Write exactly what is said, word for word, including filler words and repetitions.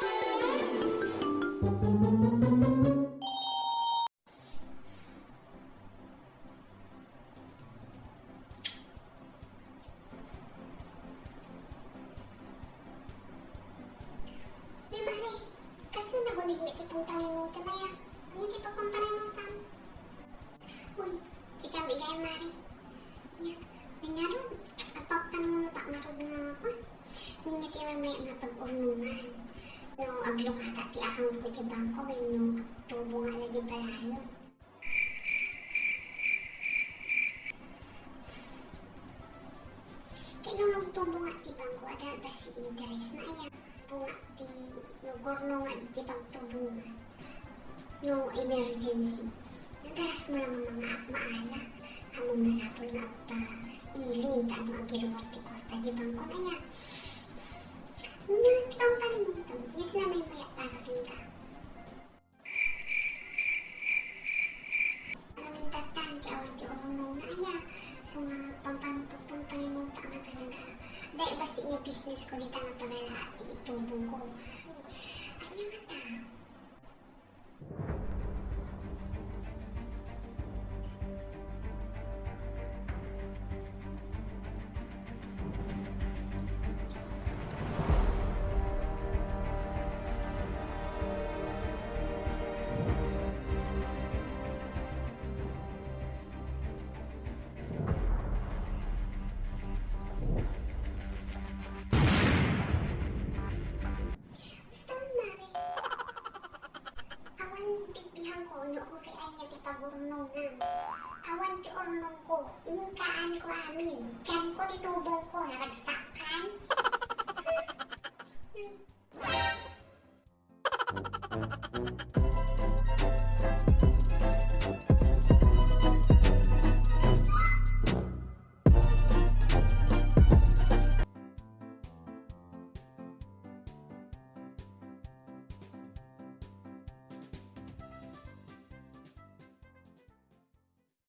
Ni Mare, kasla nagunigmi ti pangpanimutam aya? Ania ti pampampanunotam? Uy, sika, igay, Mare. Nia, ania ngarud, agpampanunotak ngarud nga, ah, ania ti maymayat nga pag-urnongan. No, aglukata ti account ko diay bangko, wenno agtubo nga la diay balayo. Ket no agtubo nga ti bangko, adda basi interest na aya. Bunga ti no gurno nga di pagtubongan. No emergency, nadaras mo lang nga mga maala. Ammom masapul nga agpailin ta no agiruar ti kwarta di bangko na aya. Nia, ti pangpanimutam, nia ti namaymayat para kenka. Namintattan ti awan ti urnongna aya, so nga pampan-, pampanpanimota nga talaga. Dayta basi nga business ko dita nga pagalaat ti itubongko. Ania ngata? Basta, Mare, awan bigbihangko no uray ania ti pagurnonam. Awan ti urnongko, inkaanko amin. Dianko ti tubongko, naragsakan.